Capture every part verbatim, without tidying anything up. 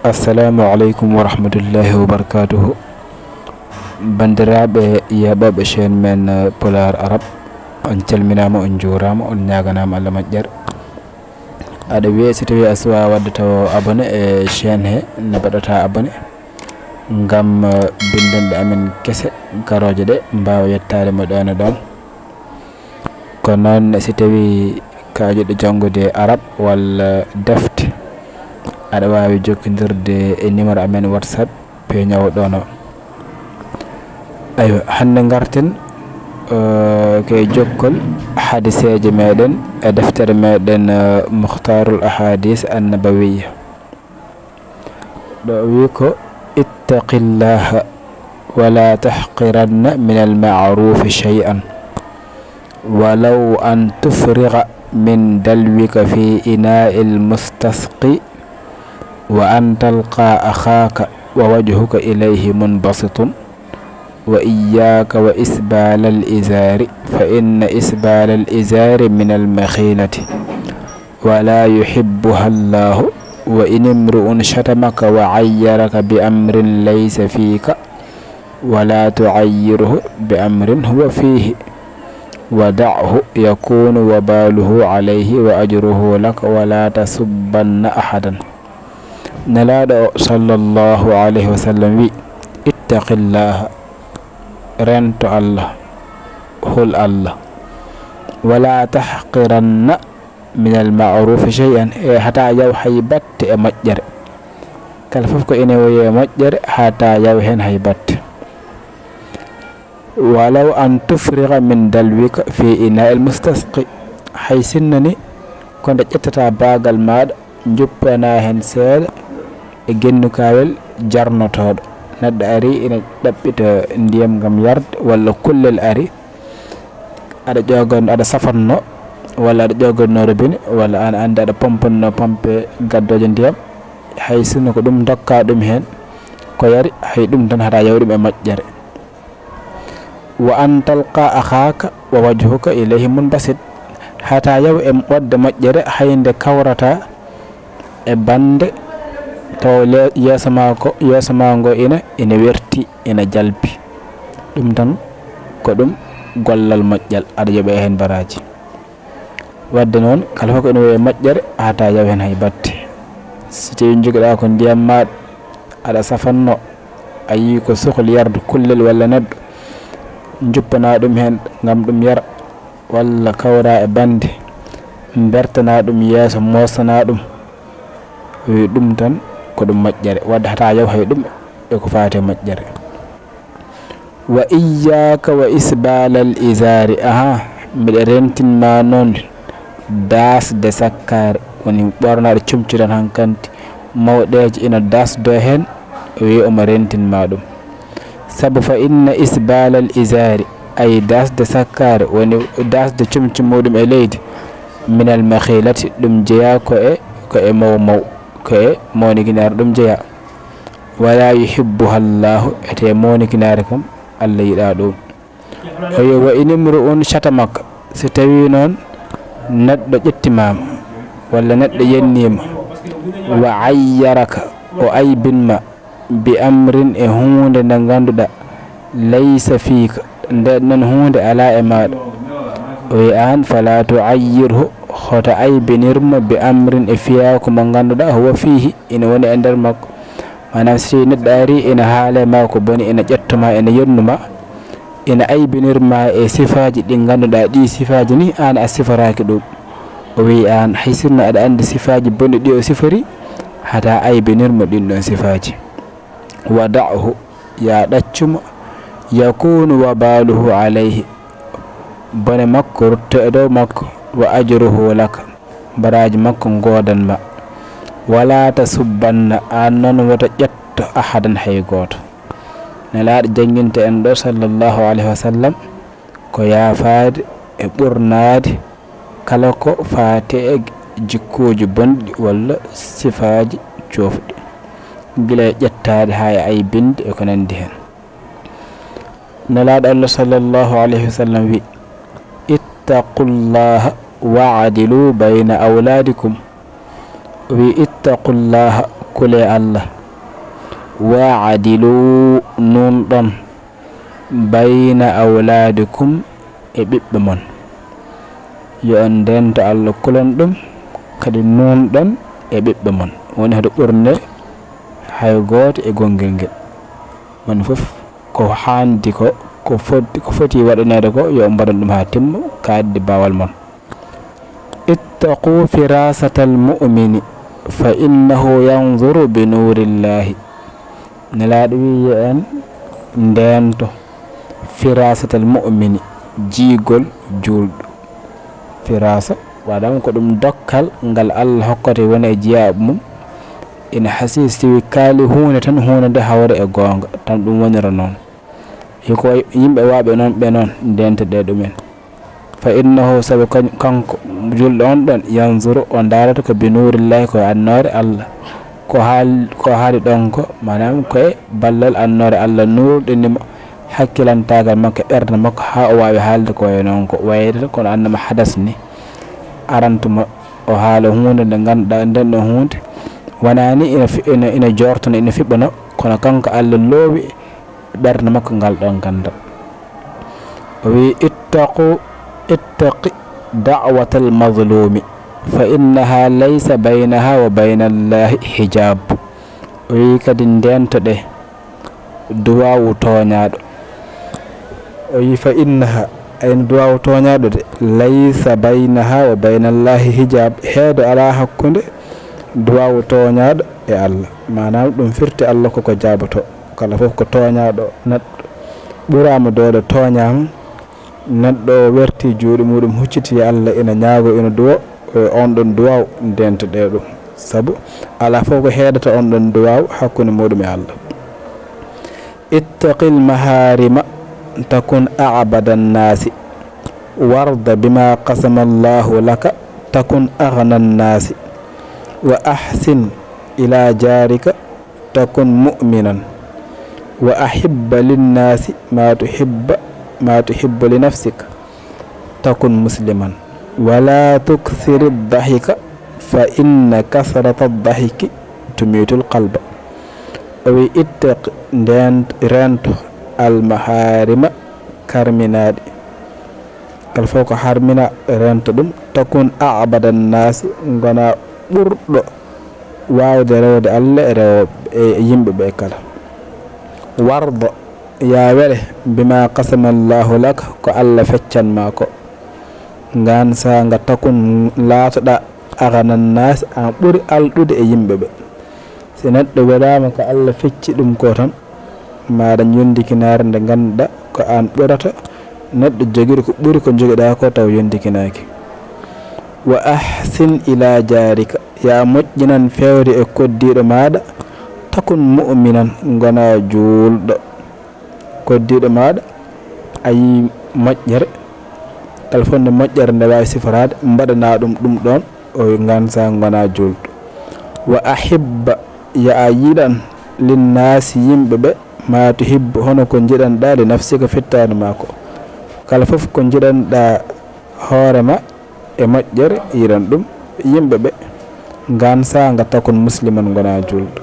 Assalamu aleykum wa rahmatullahi wa barakatuhu. Banndiraaɓe yeeɓooɓe chaîne men, eh, Pulaar Arab, on calminaama, on njuuraama, on ñaaganaama Allah moƴƴere. Aɗa wiyee, si tawii a suwaa waɗde taw abonné e chaîne he, no mbaɗataa abonné ngam, eh, binndanɗe amen kese garooje ɗe mbaawa yettaade mo ɗoon e ɗoon. Ko noon, si tawii kaajuɗo janngude Arab walla defte, aɗa waawi jokkondirde e numéro amen WhatsApp, peeñoowo ɗoon o. Aywa, hannde ngarten, eh, ke jokkol hadiseeje meɗen e deftere meɗen, eh, Mukhtarul Ahadis Annabawiyya. Ɗo o wi ko, "Ittaqillaha wala tahqiranna minal ma'rufi shay'an, walaw an tufriga min dalwika fi ina'il mustasqi, wa an talqa akhaka wa wajhuka ilayhi munbasitun, wa iyyaka wa isbalal izari, fa inna isbalal izari minal makhilati." ولا يحبها الله، وإن امرؤ شتمك وعيرك بأمر ليس فيك، ولا تعيره بأمر هو فيه، ودعه يكون وباله عليه وأجره لك، ولا تسبن أحدا. Nelaaɗo o, sallallahu alayhi wa sallam, wi, "Ittaqillaha, rento Allah, hul Allah, wala tahqiranna minal ma'rufi shay'an", e hata yaw hay batte e moƴƴere. Kala fof ko ene woye moƴƴere, hata yaw heen hay batte. Walaw an tufriga min dalwika fi ina'il mustasqi, hay sinno ni ko nde ƴettata baagal maaɗa, njuppana heen seeɗa e gennukaayel jarnotooɗo. Neɗɗo ari ina ɗaɓɓita ndiyam ngam yarde, walla kullel ari, aɗa ƴoogan-, aɗa safanno, walla aɗa ƴooganno robinet, walla an anndi aɗa pompanno pompe gaddooje ndiyam, hay sinno ko ɗum ndokka ɗum heen, ko yari, hay ɗum tan hata yaw ɗum e moƴƴere. Wa an talqa akhaka wa wajhuka ilayhi munbasit, hata yaw e waɗde moƴƴere hay nde kawrata e bannde taw le-, yeeso ma ko, yeeso ma ngo ina, ina werti, ina jalbi. Ɗum tan ko ɗum gollal moƴƴal, aɗa yoɓa heen baraaji. Waɗde noon, kala fof ko ene wayi moƴƴere, hata yaw heen hay batte. Si tawii njogiɗaa ko ndiyam ma, aɗa safanno, a yii ko sohli yarde kullel walla neɗɗo, njuppana ɗum heen ngam ɗum yara, walla kawra e bannde, mbertana ɗum yeeso, moosana ɗum, wi ɗum tan ko ɗum moƴƴere, wadde hata yaw hay ɗum e ko faati e moƴƴere. Wa iyyaka wa isbalal izari, aha, mbiɗa rentin ma noon daasde sakkaare, woni ɓornaɗo comci tan hankanti, mawɗeejo ina daasdo heen, o wi omo rentin ma ɗum. Sabu fa inna isbalal izari, ay daasde sakkaare, woni daasde comci muɗum e leydi, minal makhilati, ɗum jeyaa ko e, ko e maw maw, ko e mawnikinaare ɗum jeyaa. Wala yuhibbuha Allahu, ete mawnikinaare kam, Allah yiɗa ɗum. O wi, "Wa in imru'un shatamaka", si tawii noon neɗɗo ƴettimaama, walla neɗɗo yenniima, "wa ayyaraka", o aybinma, "bi amrin", e huunde nde ngannduɗaa, "laysa fiika", nde noon huunde alaa e maaɗa, o wi aan, "fala tuayyirhu", hoto aybinirmo, "bi amrin", e fiyaaku mo ngannduɗaa, "huwa fiihi", ina woni e nder makko. Maanaam, si tawii neɗɗo ari ina haala e ma ko boni, ina ƴettuma, ina yennuma, ina aybinirma e sifaaji ɗi ngannduɗaa, ɗi sifaaji ni aan a siforaaki ɗum. O wi aan, hay sinno aɗa anndi sifaaji bonɗi ɗi o sifori, hata aybinirmo ɗin ɗon sifaaji. Wa da'hu, ya ɗaccumo, yakunu wabaluhu alayhi, bone makko rutto e dow makko, wa ajruhu laka, baraaji makko ngoodan ma. Wala tasubbanna, aan noon woto ƴetto ahadan, hay gooto. Nelaaɗo jannginte en ɗo, sallallahu alayhi wa sallam, ko yaafaade e ɓurnaade kala ko faati e jikkuuji bonɗi walla sifaaji coofɗi, gila e ƴettaade haa e aybinde e ko nanndi heen. Nelaaɗo Allah, sallallahu alayhi wa sallam, wi, "Ittaqullaha wa'dilu bayna awladikum." O wi, "Ittaqullaha, kulee Allah, Wa'dilu, nuunɗon, bayna awlaadikum, e ɓiɓɓe mon. Yo on ndeento Allah, kulon ɗum, kadi nuunɗon e ɓiɓɓe mon. Woni hoto ɓurnde hay gooto e gonngel ngel. Woni fof ko haandi ko, ko foti, ko foti waɗaneede ko, yo on mbaɗon ɗum haa timma, kaaddi baawal mon. Ittaqu firasatal mu'mini, fa innahu yanzuru bi nuurillaahi. Nelaaɗo wi, yo en ndeento firasatal mu'mini, jiigol juulɗo. Firasa, waɗam ko ɗum dokkal ngal Allah hokkata woni e jiyaaɓe mum. Ina hasii so tawi kaali huunde tan, huunde nde hawra e goonga, tan ɗum wonira noon. Yo ko yimɓe waaɓe noon ɓe noon ndeenta ɗe ɗumen. Fa innahu, sabu kan-, kanko julɗo on ɗon, yanzuru, o ndaarata ko bi nuurillaahi, ko e annoore Allah. Ko haal-, ko haali ɗon ko, maanaam ko e ballal annoore Allah nuurɗini mo hakkilantaagal makko, ɓernde makko, haa o waawi haalde ko wayi noon ko wayrata kono annama hadas ni. Arantuma o haala huunde nde ngannduɗaa nden ɗon huunde wonaa ni ina fi-, ina, ina joortana, ina fiɓɓana, kono kanko Allah loowi ɓernde makko ngal ɗon ganndal. O wi, "Ittaqu, ittaqi da'watal mazlumi, fa innaha laysa baynaha wa baynallahi hijab." O wi kadi, "Ndeento ɗe duwaawu tooñaaɗo." O wi, "Fa innaha, ayno duwaawu tooñaaɗo de, laysa baynaha wa baynallahi hijab." Heedo alaa hakkunde duwaawu tooñaaɗo e Allah. Maanaam ɗum firti Allah koko jaaboto. Kala fof ko tooñaaɗo neɗɗo ɓuraama doole, tooñaama, neɗɗo o werti juuɗe muɗum, hucciti e Allah, ina ñaago, ina duwo, e on ɗon duwaaw, ndeenta ɗe ɗum. Sabu alaa fof ko heedata on ɗon duwaaw hakkunde muɗum e Allah. Ittaqil maharima takun a'bada nnaasi, warda bima qasama Allahu laka takun aghna nnaasi, wa ahsin ila jaarika takun mu'minan, wa ahibba linnaasi ma tuhibba, ma tuhibbu li nafsik, takun musliman, wala tukthiri dahika, fa inna kathrata dahiki tumitul qalba. O wi, "Ittaqi, nden reento, almaharima, karminaaɗi." Kala fof ko harmina, reento ɗum. Takun a'bada nnaasi, ngona ɓurɗo waawde rewde Allah e rewooɓe, e yimɓe ɓe kala. Warda, ya wele, bima qasama Allahu laka, ko Allah feccan ma ko. Ngaan saanga takun, laatoɗa aghna nnaasi, an ɓuri alɗude e yimɓe ɓe. Si neɗɗo welaama ko Allah fecci ɗum ko tan, ma dañ yondikinaare nde ngannduɗaa ko an ɓurata neɗɗo jogiiɗo ko ɓuri ko njogiɗaa ko taw yondikinaaki. Wa ahsin ila jaarika, ya moƴƴinan feewde e koddiiɗo maaɗa, takun mu'minan, ngona juulɗo. Koddiiɗo maaɗa, a yii moƴƴere, kala fof nde moƴƴere nde waawi siforaade, mbaɗanaa ɗum ɗum ɗoon, o ngaan saanga ngona juulɗo. Wa ahibba, ya a yiɗan, linnaasi, yimɓe ɓe, ma tuhibbu, hono ko njiɗanɗaa, li nafsika, fittaandu maa ko. Kala fof ko njiɗanɗaa hoore ma, e moƴƴere, yiɗan ɗum yimɓe ɓe. Ngaan saanga takun musliman, ngona juulɗo.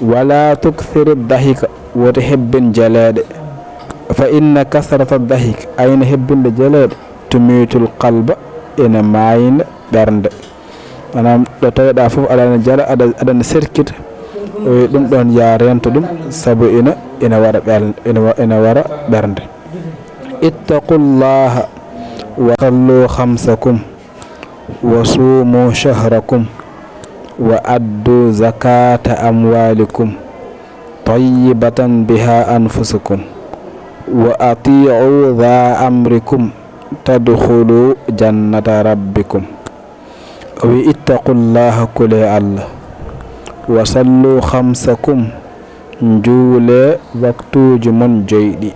Wala tukthiri dahika, woto hebbin jeleeɗe. Fa inna kasrata dahik, ayno hebbinde jeleeɗe, tumitul qalba, ina maayna ɓernde. Maanaam ɗo taweɗaa fof aɗa na jala, aɗa, aɗa na serkita. O wi ɗum ɗoon ya reento ɗum, sabu ina, ina wara ɓernde, ina wa-, ina wara ɓernde. Ittaqullaha wa sallu khamsakum wa sumu shahrakum wa addu zakata amwalikum tayyibatan biha anfusukum wa ati'u dha amrikum tadkhulu jannata rabbikum. O wi, ittaqullaha, kule Allah, wa sallu khamsakum, njuule waktuuji mon joyɗi,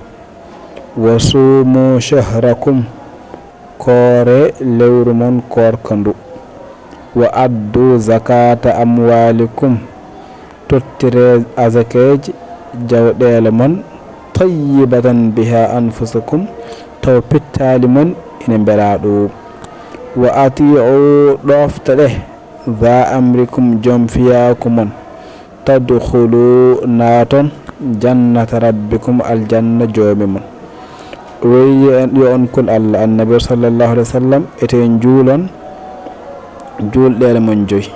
wa sumu shahrakum, koore lewru mon koorka ndu, wa addu zakata amwalikum, tottire azakeeji jawɗeele mon, tayyibatan biha anfusukum, taw pittaali mon ina mbela ɗum, wa ati'u, ɗooftoɗe, dha amrikum, joom fiyaaku mon, تدخلوا, naaton, جنة ربكم, aljanna Joomi mon. O wi'i, yo on kul Allah, Annabi sallallahu alayhi wa sallam, ete njuulon juulɗeele mon joyi.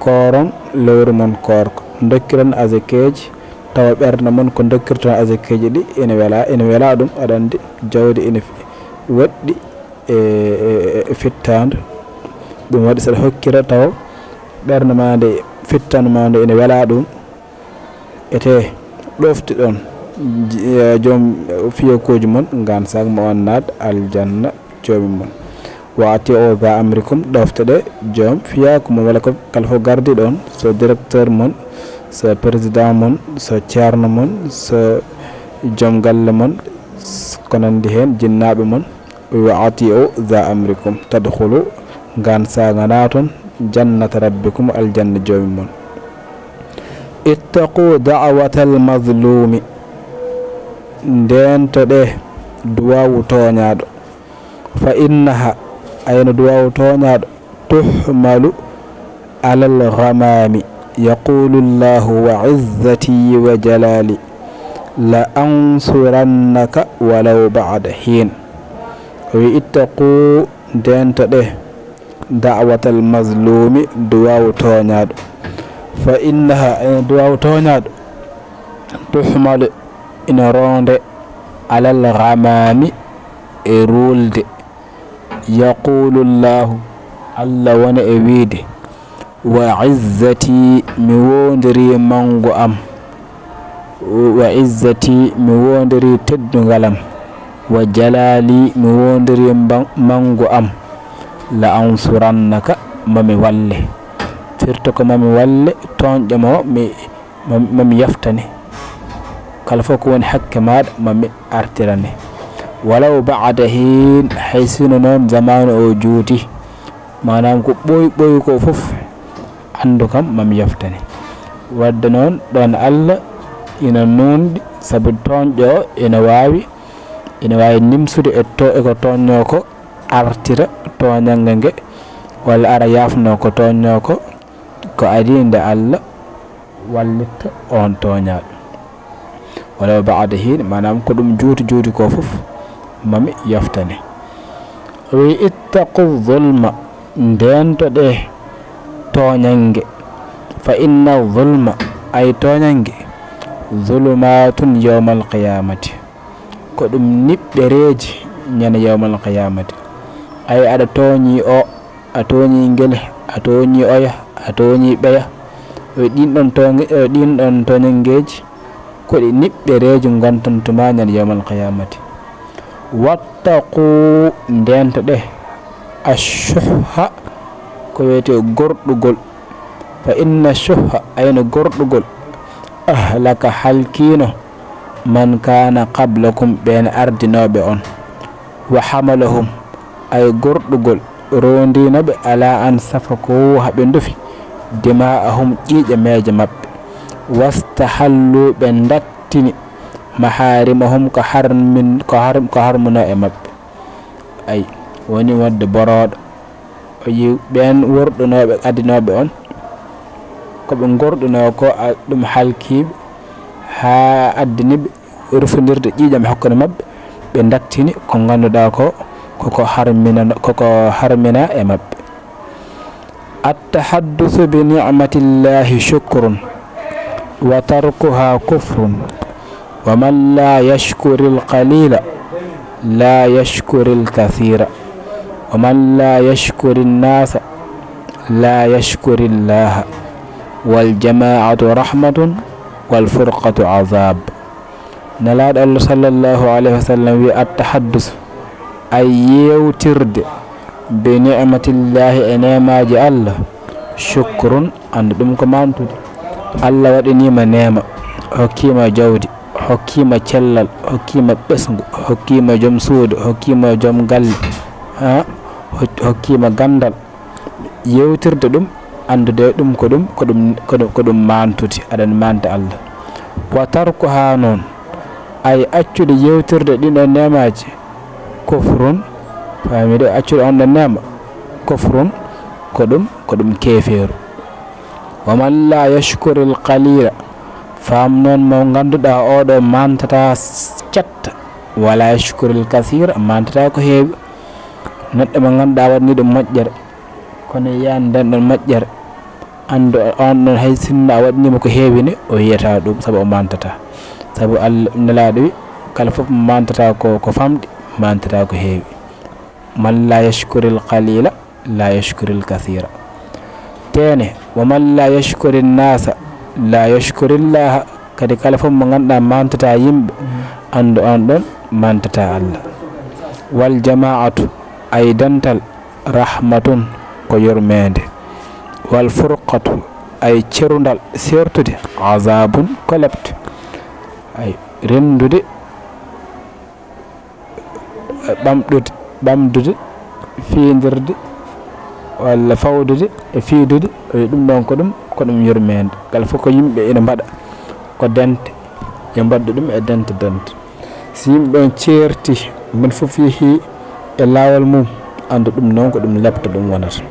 Kooron lewru mon koorko. Ndokkiron azakeeji, tawa ɓernde mon ko ndokkirton azakeeji ɗi ene wela, ene wela ɗum, aɗa anndi jawdi ene fi-, woɗɗi e, e, e fittaandu. Ɗum waɗi saɗa hokkira tawa ɓernde ma nde, fittaandu ma nde ene wela ɗum. Ete ɗoftiɗon ji-, eh, joom fiyakuuji mon, ngaan saak mo on naat aljanna Joomi mon. وأطيعوا ذا أمركم, ɗoftoɗe joom fiyaaku mon, walla ko kala fof gardiiɗo on, so directeur mon, so président mon, so ceerno mon, so joom galle mon, s-, ko nanndi heen, jinnaaɓe mon. وأطيعوا ذا أمركم تدخلوا, ngaan saanga naaton, جنة ربكم, aljanna Joomi mon. اتقوا دعوة المظلوم, ndeentoɗe duwaawu tooñaaɗo. فإنها, ayno duwaawu tooñaaɗo, تحمل على الغمام. يقول الله وعزتي وجلالي لأنصرنك ولو بعد حين. O wi'i, اتقوا, ndeentoɗe, دعوة المظلوم, duwaawu tooñaaɗo. فإنها, ayno duwaawu tooñaaɗo, تحمل, ina roonde, على الغمام, e ruulde. يقول الله, Allah wona e wiide, وعزتي, mi woondirii manngu am, وعزتي, mi woondirii teddungal am, وجلالي, mi woondirii mba-, manngu am, لأنصرنك, ma mi walle. Firti ko ma mi walle tooñɗo mo, mi ma, ma mi yaftane. Kala fof ko woni hakke maaɗa, ma mi artirane. ولو بعد حين, hay sino noon zamaanu o juuti, maanaam ko ɓooyi ɓooyi ko fof, anndu kam ma mi yaftane. Wadde noon, ɗoon Allah ina nuunɗi, sabu tooñɗo o ina waawi, ina waawi nimsude e to-, e ko tooñnoo ko, artira tooñannge nge, walla ara yaafnoo ko tooñnoo ko, ko adii nde Allah wallitta oon tooñaaɗo. ولو بعد حين, maanaam ko ɗum juuti juuti ko fof, ma mi yaftane. O wi'i, اتقوا الظلم, ndeentoɗe tooñannge. فإن الظلم, ay tooñannge, ظلمات يوم القيامة, ko ɗum niɓɓereeji ñande yawmal qiyaamati. Ay, aɗa tooñi o, a tooñi ngel, a tooñi oya, a tooñi ɓeya. O wi'i ɗin ɗon tooñe-, o wi'i ɗin ɗon tooñanngeeji, ko ɗi niɓɓereeji ngontantu ma ñande yawmal qiyaamati. واتقوا, ndeentoɗe, الشح, ko wiyetee gorɗugol. فإن الشح, ayno gorɗugol, أهلك, halkiino, من كان قبلكم, ɓeen ardinooɓe on. وحملهم, ay gorɗugol roondiino ɓe, على أن سفكوا, haa ɓe ndofi, دماءهم, ƴiiƴe meeje maɓɓe. واستحلوا, ɓe ndattini, محارمهم, ko harmin-, ko har-, ko harmunoo e maɓɓe. Ay, woni wonde borooɗo, o yi ɓeen worɗunooɓe, adinooɓe on, ko ɓe ngorɗunoo ko, a, ɗum halkiiɓe, haa addini ɓe rufondirde ƴiiƴam hakkunde maɓɓe, ɓe ndattini ko ngannduɗaa ko, koko harmina, koko harmina e maɓɓe. التحدث بنعمة الله شكر، وتركها كفر، ومن لا يشكر القليل لا يشكر الكثير، ومن لا يشكر الناس لا يشكر الله، والجماعة رحمة، والفرقة عذاب. Nelaaɗo Allah sallallahu alayhi wa sallam wi'i, التحدث, ay yeewtirde, بنعمة الله, e neemaaji Allah, شكر, anndu ɗum ko maantude. Allah waɗanii ma neema, hokkii ma jawdi, hokkii ma cellal, hokkii ma ɓesngu, hokkii ma joom suudu, hokkii ma joom galle, haa, hok-, hokkii ma ganndal. Yeewtirde ɗum, anndude ɗum ko ɗum, ko ɗum, ko ɗum, ko ɗum maantude, aɗa maanta Allah. وتركها, noon, ay accude yeewtirde ɗiin ɗoon neemaaji, كفر, faami de, accude oon ɗoon neema, كفر, ko ɗum, ko ɗum keefeeru. Wa man la yashkuril qalila, faam noon mo ngannduɗaa oɗo mantata cetta, wala yashkuril kasira, mantata ko heewi. Neɗɗo mo ngannduɗaa waɗni ɗum moƴƴere, kono yiyan nden ɗon moƴƴere, anndu on ɗon hay sinno a waɗnimo ko heewi ne, o yiyata ɗum, sabu o mantata. Sabu Allah, Nelaaɗo wi, kala fof mo mantata ko, ko famɗi, mantata ko heewi. Man la yashkuril qalila, la yashkuril kathira. Teene, wa man la yashkurin nasa, la yashkurillaha. Kadi kala fof mo ngannduɗaa mantata yimɓe, anndu on ɗon mantata Allah. Wal jamaatu, ay dental, rahmatun, ko yurmeende. Wal furqatu, ay cerundal, sertude, azabun, ko lepte. Ay renndude, ɓamɗude, ɓamdude, fiindirde, walla fawdude e fiidude, e ɗum ɗon ko ɗum, ko ɗum yurmeende. Kala fof ko yimɓe ina mbaɗa, ko dente, yo mbaɗdu ɗum e dente, dente. Si yimɓe on ceerti, moni fof yehi e laawol mum, anndu ɗum noon ko ɗum lepte ɗum wonata.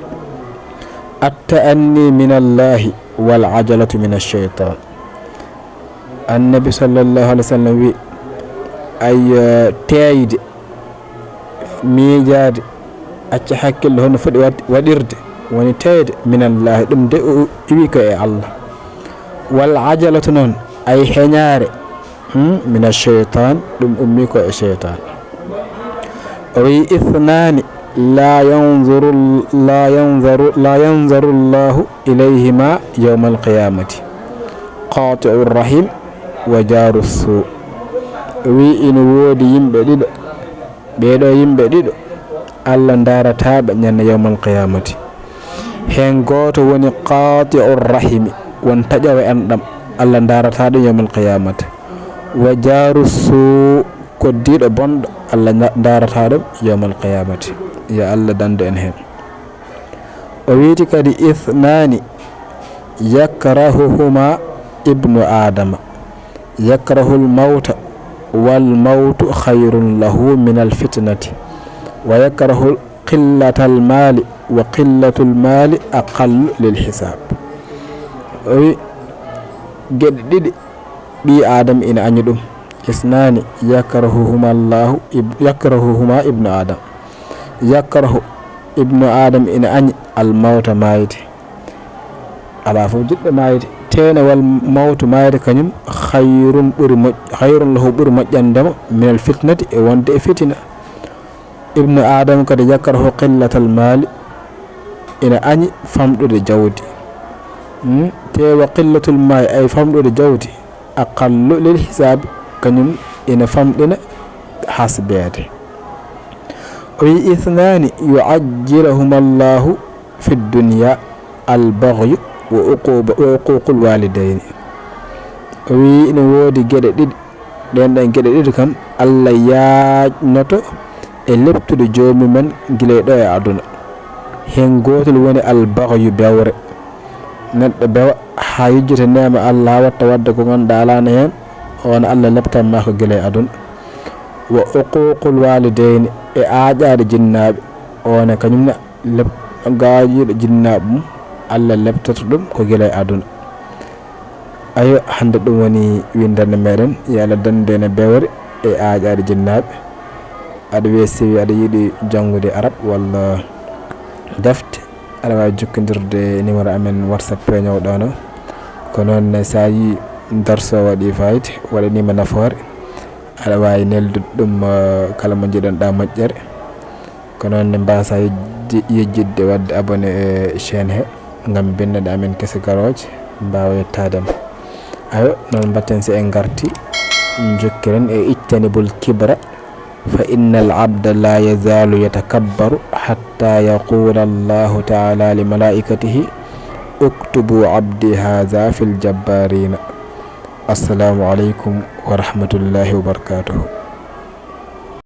Atta anni min Allahi wal ajalatu min ash-shaytan. Annabi sallallahu alaihi wa sallam wi, ay, eh, teeyde, miijaade, acca hakkille hono foti waɗ-, waɗirde, woni teeyde, min Allahi, ɗum de o iwi ko e Allah. Wal ajalatu noon, ay heñaare, hmm, min ash-shaytan, ɗum ummi ko e shaytan. O wi, ithnani la yanzuru, la yanzaru, la yanzaru Allahu ilayhima yawmal qiyamati, qati'ur rahim wa jaru su. O wi, ina woodi yimɓe ɗiɗo, ɓeeɗo yimɓe ɗiɗo, Allah ndaarata ɓe ñande yawmal qiyamati. Heen gooto woni qati'ur rahimi, won taƴoowo enɗam, Allah ndaarata ɗum yawmal qiyamati. Wa jaru su, koddiiɗo bonɗo, Allah na-, ndaarata ɗum yawmal qiyamati. Yo Allah dandu en heen. O wiiti kadi, ithnani yakrahuhuma ibnu Adama, yakrahul mawta, wal mawtu khayrun lahu min al fitnati, wa yakrahu qillatal mali, wa qillatul mali aqallu lil hisab. O wi, geɗe ɗiɗi ɓii Adam ina añi ɗum. Isnani yakrahuhuma Allahu ib-, yakrahuhuma ibnu Adam. Yakrahu ibnu Adam ina añi al mawta, maayde. Alaa fof jiɗɗo maayde. Teene wal mawtu, maayde kañum, khayrun ɓuri moƴ-, khayrun lahu ɓuri moƴƴande mo, min al fitnati, e wonde e fitina. Ibnu Adam kadi yakrahu qillatal mali, ina añi famɗude jawdi. Hmm? Te wa qillatul mali, ay famɗude jawdi, aqallu lil hisabi, kañum ina famɗina hasbeede. O wi, ithnani yu'ajjiluhuma Allahu fi dunya, al baghyu wa uquba-, wa uququl walidayni. O wi, ina woodi geɗe ɗiɗi, ɗen ɗen geɗe ɗiɗi kam, Allah yaajnoto e leptude joomumen gila e ɗo e aduna. Heen gootol woni al baghyu, bewre. Neɗɗo bewa haa yejjita neema Allah, haa watta waɗde ko ngannduɗaa alaano heen, on Allah leptan ma ko gila e aduna. Wa uququl walidayni, e aaƴaade jinnaaɓe, on kañum ne lep-, gaajuɗo jinnaaɓe mum, Allah leptata ɗum ko gila e aduna. Ayo, hannde ɗum woni winndannde meɗen, yo Allah dandu en e bewre e aaƴaade jinnaaɓe. Aɗa weesewi, aɗa yiɗi janngude arab walla defte, aɗa waawi jokkondirde e numéro amen WhatsApp peeñoowo ɗo no. Ko noon ne, so a yii darso waɗi fayida, waɗaniima nafoore, aɗa waawi neldude ɗum, eh, kala mo njiɗanɗaa moƴƴere. Ko noon ne, mbaasa yejji-, yejjitde waɗde abonné e chaîne he, ngam binndanɗe amen kese garooje mbaawa yettaade ma. Ayo, noon mbatten so en ngarti, njokkiren e ijtanibul kibra, fa innal abda la yazalu yatakabbaru hatta yaqula Allahu ta'ala li malaikatihi, uktubu abdi hadha fil jabbarina. Assalamu alaikum wa rahmatullahi wa barakatuh.